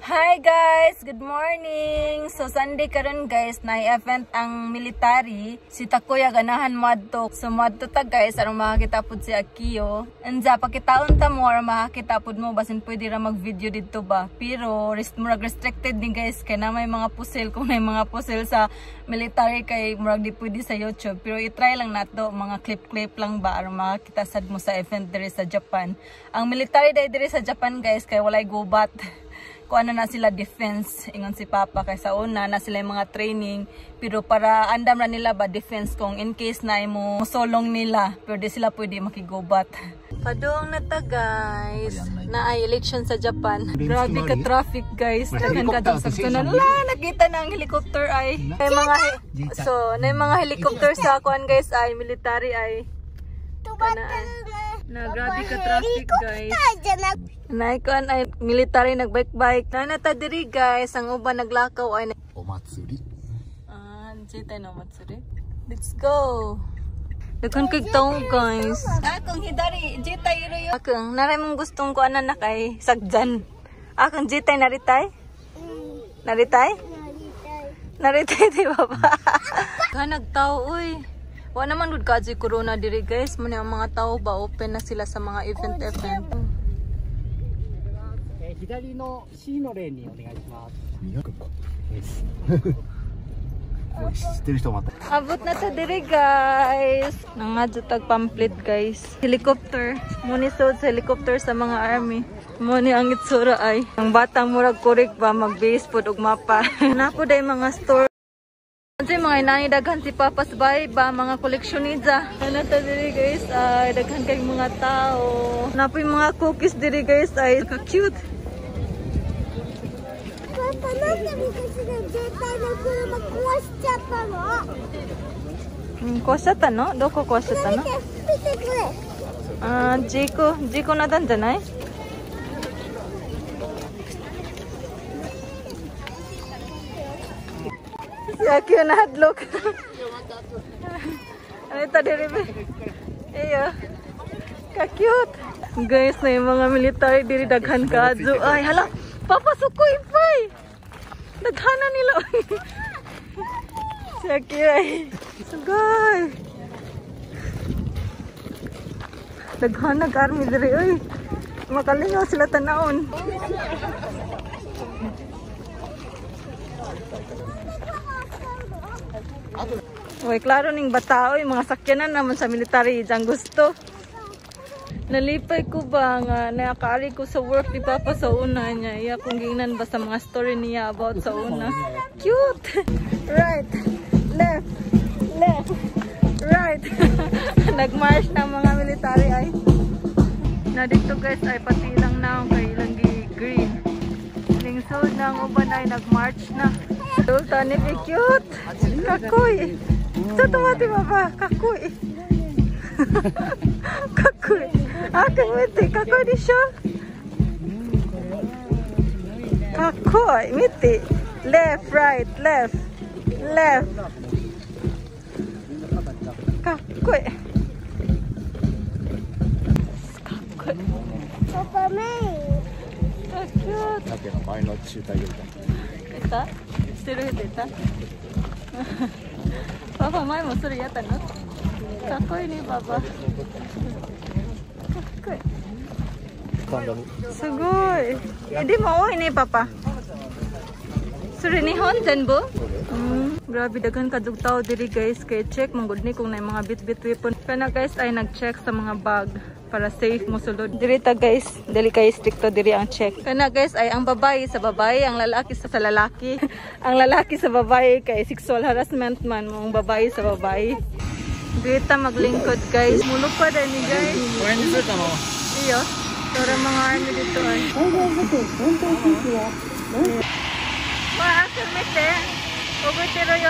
Hi guys! Good morning! So Sunday karon guys, na event ang military. Si Takuya ganahan moadto. So moadto ta guys aron makakita pud si Akio. Anza pakitaon ta mo aron makakita pud mo, basin pwede ra mag-video didto ba. Pero murag restricted ni guys kay na may mga pusil, kung may mga pusil sa military kay murag di pwede sa YouTube. Pero i-try lang nato, mga clip-clip lang ba aron makakita sad mo sa event diri sa Japan. Ang military day diri sa Japan guys kay walay gubat. Kung ano na sila defense, ingon si Papa kay sa una na sila yung mga training, pero para andam na nila ba defense kung in case na imo solong nila, pero di sila pwede makigubat. Padung na ta guys, na ay election sa Japan. Grabe ka traffic guys, daghan ka dong saktunan. La, nakita na ang helicopter ay. May mga so, na mga helicopter sa kuan guys ay military ay. Kana, na grabe ka traffic guys. Naikuan ay military nagbike-bike. Nanata diri guys, ang uban naglakaw ay omatsuri. Ah, jita no matsuri. Let's go. Daghan kay tawo guys. Akong hidari jita iro. Akong naray mong gustong kuanan na kay sagjan. Akong jita naritay? Naritay? Naritay di ba ba? Kanag tawo uy. Wa naman gud ka corona diri guys. Muna ang mga tao ba open na sila sa mga event-event. 左の C のレーンにお願いします。知ってる人また。 Abot na ta diri guys. Nangadto tag pamphlet guys. Helicopter. Muni sod sa helicopter sa mga army. Muni ang itsura ay. Ang bata murag kurik ba mag-base pod og mapa. Napo day mga store. Kasi mga inani daghan si Papa sa bahay ba mga koleksyonista. Ano ta diri guys ay daghan kay mga tao. Napoy mga cookies diri guys ay ka-cute. パパ、なんで昔の携帯の車壊しちゃったの？壊しちゃったの？どこ壊しちゃったの？見て、見てこれ。あー、事故なったんじゃない？Si Akio na hadlok. Ano ito diri ba? Iyo. Ka-cute. Guys, na yung mga military diri daghan kaadto. Ay, hala. Papasok ko ipay. Daghana nila. Si Akio ay. Sugay. Daghana army diri oy. Makalingaw sila tanawon. Uy, klaro ning bata oy, mga sakyanan naman sa military diyang gusto. Nalipay ko ba nga nakaari ko sa work ni Papa sa una niya. Iya kung gingnan ba sa mga story niya about sa una. Cute! Right, left, left, right. Nagmarch na mga military ay. Na dito guys ay pati ilang naong kay ilang green. Lingsod na ang uban ay nagmarch na. Sultan ni cute! Kakoy! Sa tumati baba, kakoy! Kakoy! Ah, mite, kakoy desho? Kakoy, mite. Left, right, left, left. Kakoy. Kakoy. パパ、メイン。 Cute. だけど前の中退より Ita? してる人いた？パパ前もそれやったの？かっこいいねパパ。かっこいい。すごい。でも多いねパパ。それ日本全部？Grabe daghan kadug tao diri guys kay check man gud ni kung nay mga bit-bit weapon. Kana guys ay nag-check sa mga bag para safe mo sulod. Diri ta guys, dili kay stricto diri ang check. Kana guys ay ang babae sa babae, ang lalaki sa lalaki. Ang lalaki sa babae kay sexual harassment man mo ang babae sa babae. Diri ta maglingkod guys. Mulupad ni guys. Iyo. Tara mga army dito ay. Ma, mite. 覚えてるよ。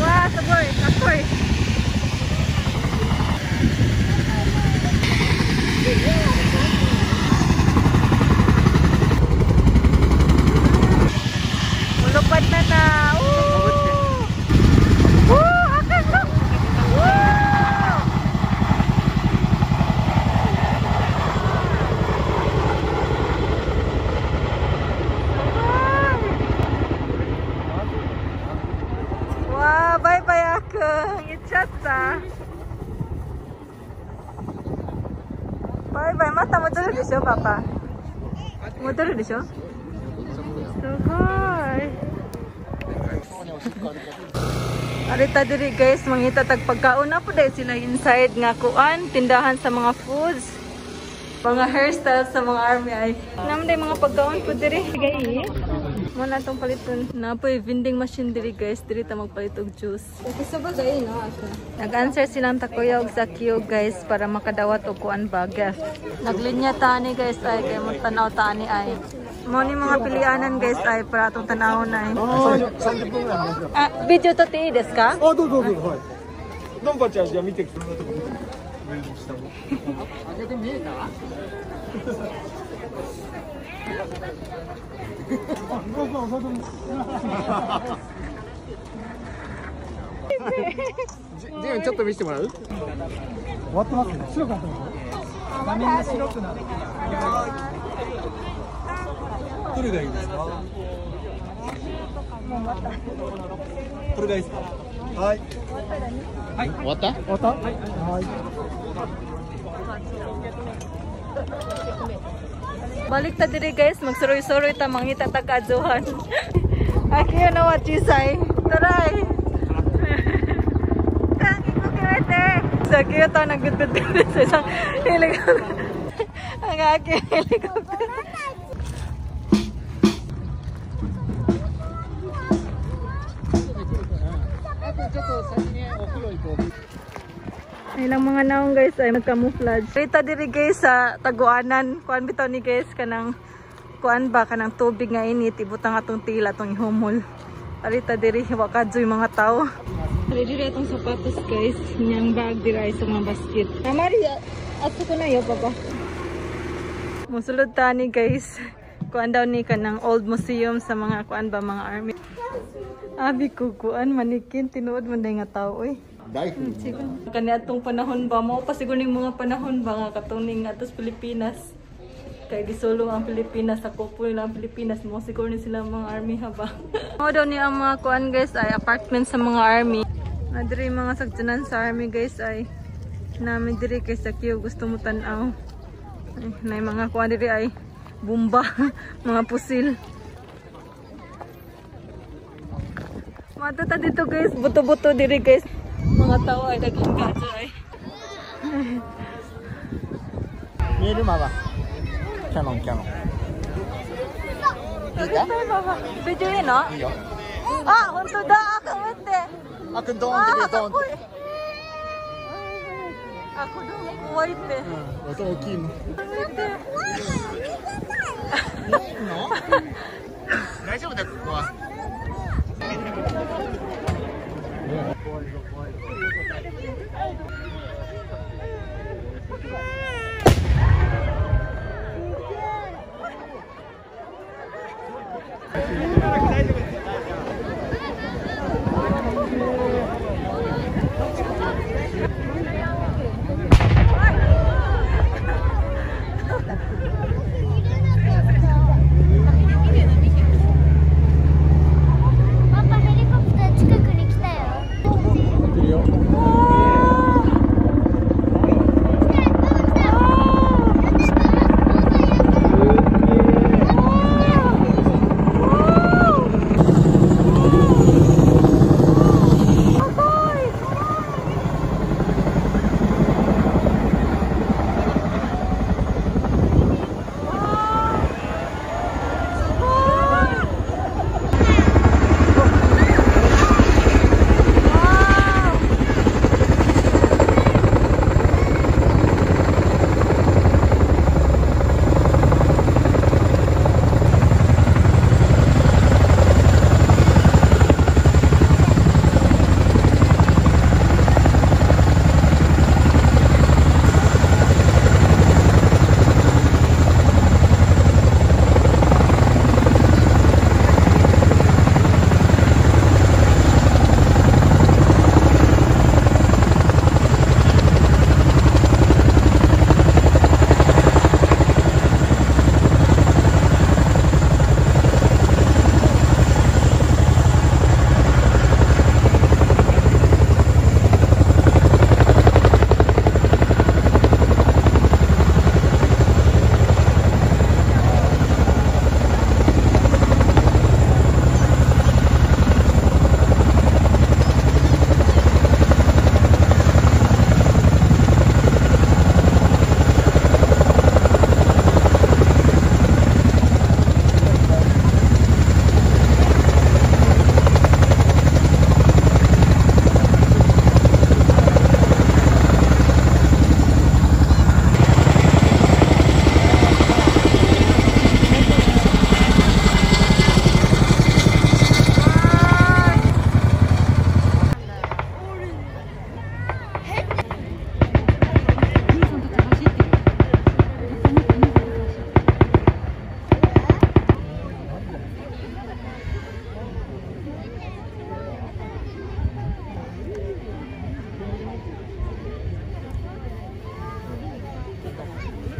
わあ、すごい、かっこいい。また戻るでしょ、パパ。戻るでしょ。すごい。Arita diri guys, mangita tag pagkaon na po dahil sila inside nga kuan, tindahan sa mga foods, mga hairstyle sa mga army ay. Naman day mga pagkaon po diri. Gay. Mo na tong paliton. Na po vending machine diri guys, diri ta magpalit og juice. Gusto ba gay no asa? Nag-answer silang Takuya og Sakyo guys para makadawat og kuan ba gift. Naglinya ta ni guys ay kay mo tan-aw ta ani ay. Mo ni mga pilianan guys ay para atong tan-awon ay. あ、ビデオ撮っていいですか？あ、どうぞどうぞ、はい。ドンパちゃん、じゃあ見て。そんなとこ見て。上も下も。開けて見えた？あ、どうぞどうぞ。ジェンちょっと見せてもらう？終わってますね。白くなってます。画面が白くなる。どれがいいですか？これがいいですか？はい。はい、終わった？終わった？はい。はい。 Balik ta diri guys, magsuroy-suroy ta mangita ta kaadzuhan. Akiyo na what you say. Taray. Tangi ko kimete. Sa kiyo ta naggudgud diri sa isang helicopter. Ang aking helicopter. Ilang mga naong guys ay nagcamouflage. Rita diri guys sa taguanan, kuan bitaw ni guys kanang kuan ba kanang tubig nga init ibutang atong tila atong ihumol. Arita diri wa kadzoy mga tao. Diri atong sapatos guys, niyang bag diri ay sa mga basket. Mari ato ko na yo papa. Musulod ta ni guys. Kuan daw ni kanang old museum sa mga kuan ba mga army. Abi ko kuan manikin tinuod man day nga tao oy. Kani atong panahon ba mo pa siguro ning mga panahon ba nga katong ning atos Pilipinas. Kay gisulong ang Pilipinas sa kupo nila ang Pilipinas mo siguro ni sila mga army ha ba. Mo daw ni ang mga kuan guys ay apartment sa mga army. Na diri mga sagjanan sa army guys ay nami diri kay sa queue gusto mo tan-aw. Ay, nay mga kuan diri ay bomba, mga pusil. Madto ta dito guys, buto-buto diri guys. Mga tao ay naging gadyo ay. 見えるママ。キャノンキャノン。 Video yun, no? いいよ。 Ah, honto da! Ako, あくんドーンってドーンって。 Ako doon, white eh. 音大きいの。大丈夫だここは。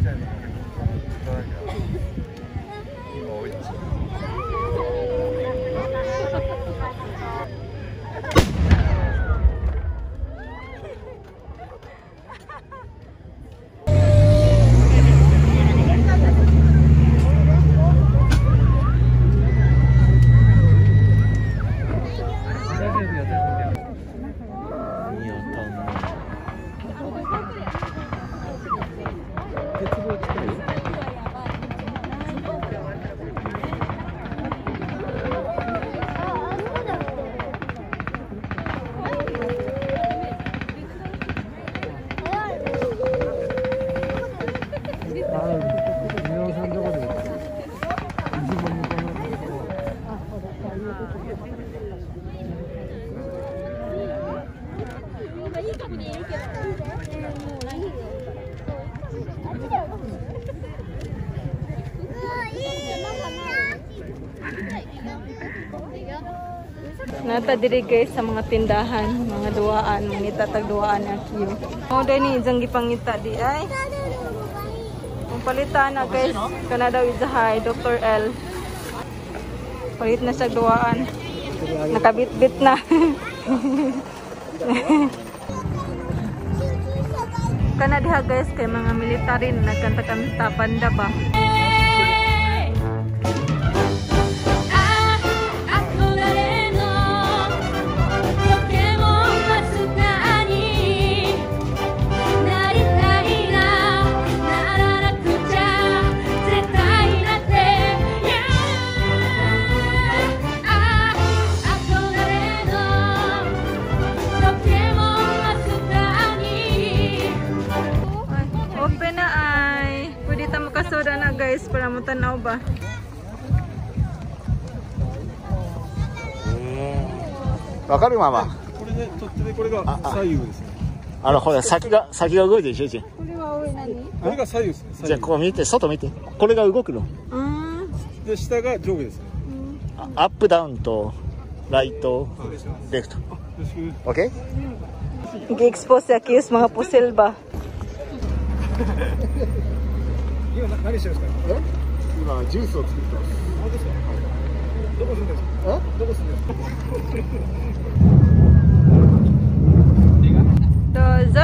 たいなのがなんか今置いて Nata diri guys sa mga tindahan, mga duwaan, mangita tag duwaan ang queue. Mo dai ni ijang gipangita di ay. Ang palitan na guys, kana daw ijahay Dr. L. Palit na siya duwaan. Nakabitbit na. Kana diha guys kay mga military na nagkanta-kanta banda ba. Kasoda na guys para mo tanaw ba. Wakaru mama? これね、取っ手でこれが左右ですね。ほら先が動いてるでしょ。これはおい何？これが左右ですね。じゃあこう見て、外見て。これが動くの。で下が上下ですね。アップダウンとライト、レフト。オッケー？ Gi-expose sa kiyos mga pusil ba? 今何してるんですか？今ジュースを作ってます。本当ですか？どこ住んでるんですか？どこ住んでるんですか？どうぞ。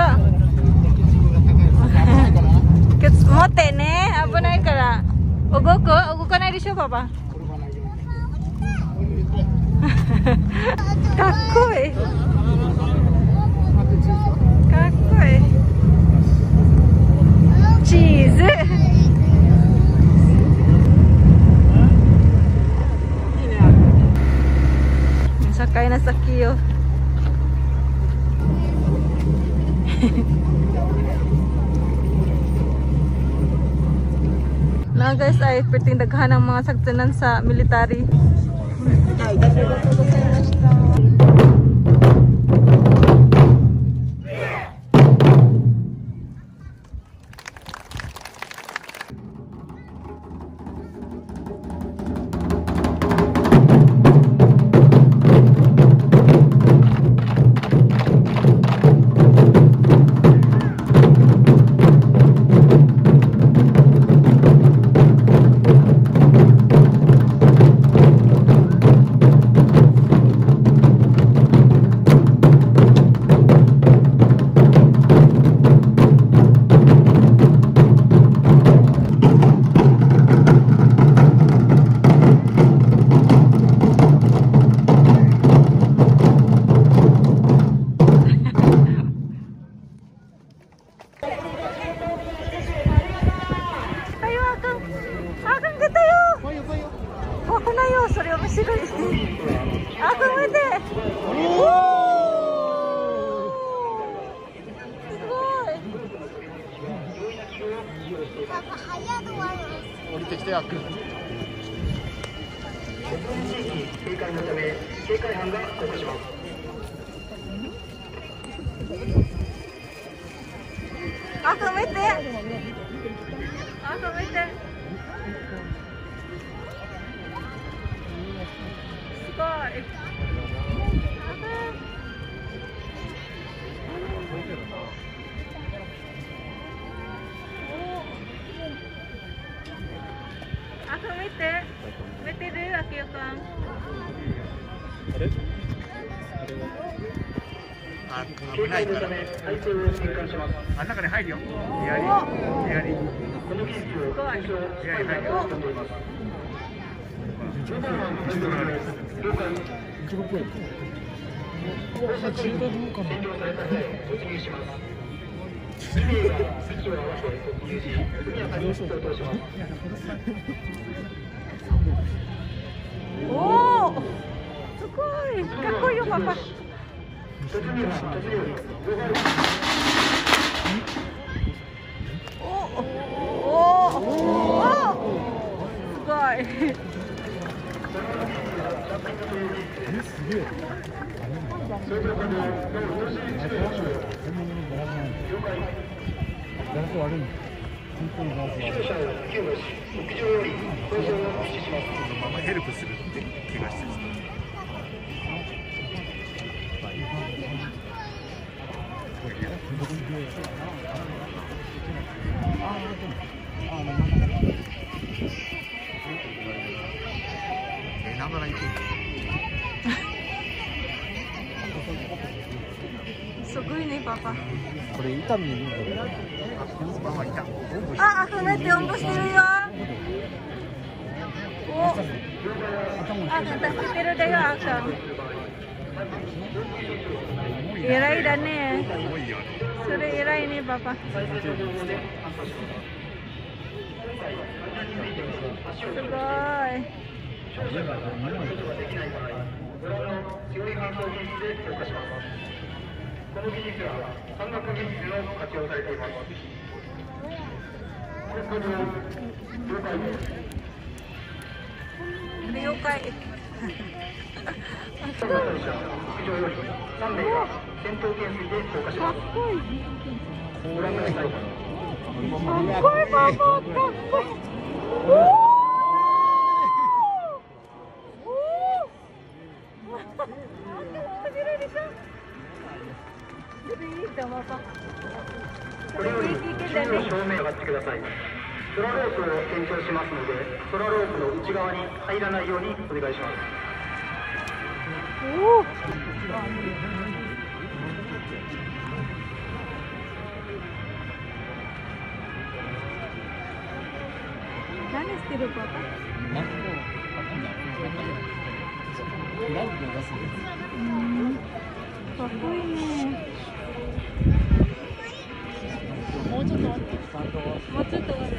持ってね、危ないから。動く？動かないでしょ、パパ。かっこいい。かっこいい。チーズ。Sakay na sa Kyo. Na guys ay perting daghan ang mga sagtanan sa military. 降りてきてや。警戒のため警戒班が降下します。あ、止めて。あ、止めて。すごい。Akioくん。あれあれはあ、危ないから。あん中に入るよ。やりやり。やり入るよ。おお、すごい。かっこいいよ、パパ。おおおお、すごい。すげえ。ガラス悪い。本当にガラス悪い。ママヘルプするって怪我してる。寝ながら行く。すごいね、パパ。これ痛みにいいんだよ。ママいた。あ、あ、ふねっておんぶしてるよ。お、あ、助けてるだよ、あかん。偉いだね。それ偉いね、パパ。すごい。この技術は山岳技術も活用されています。了解。3名が戦闘懸垂で降下します。かっこいい。かっこいい、パパ、かっこいい。おお。面白いでしょ。これより中央正面上がってください。空ロープを転調しますので、空ロープの内側に入らないようにお願いします。おお。何してるパパ？かっこいいね。もうちょっと待って。もうちょっと待って。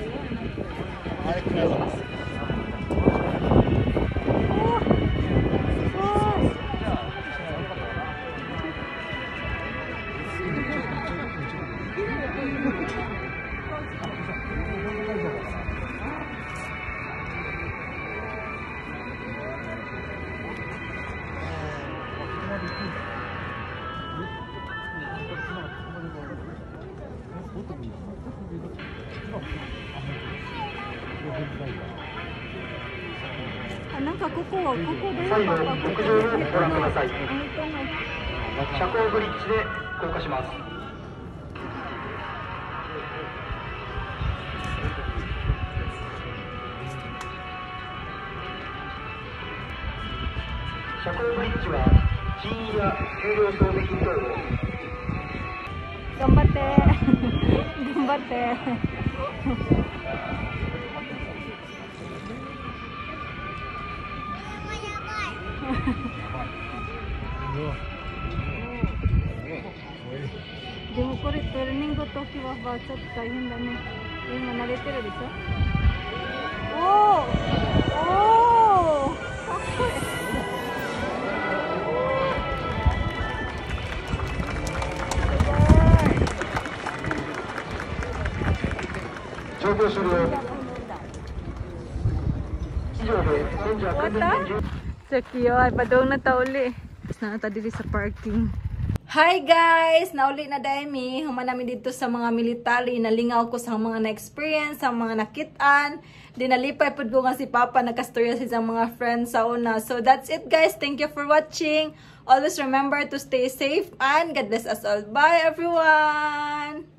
あれ、クラスです。おお、すごい。あ、なんかここはここで最後、屋上をご覧ください。遮光ブリッジで降下します。遮光ブリッジは人員や重量装備品等を。頑張って頑張って。でもこれトレーニングの時はちょっと大変だね。今慣れてるでしょ。おおおお、かっこいい。乗降終了。以上でレンジャー訓練展 Sa Kiyo ay padung na tauli. Na ta diri sa parking. Hi guys! Nauli na dahil mi. Human namin dito sa mga military. Nalingaw ko sa mga na-experience, sa mga nakitaan. Dinalipay pud ko nga si Papa nakastorya sa isang mga friends sa una. So that's it guys. Thank you for watching. Always remember to stay safe and God bless us all. Bye everyone!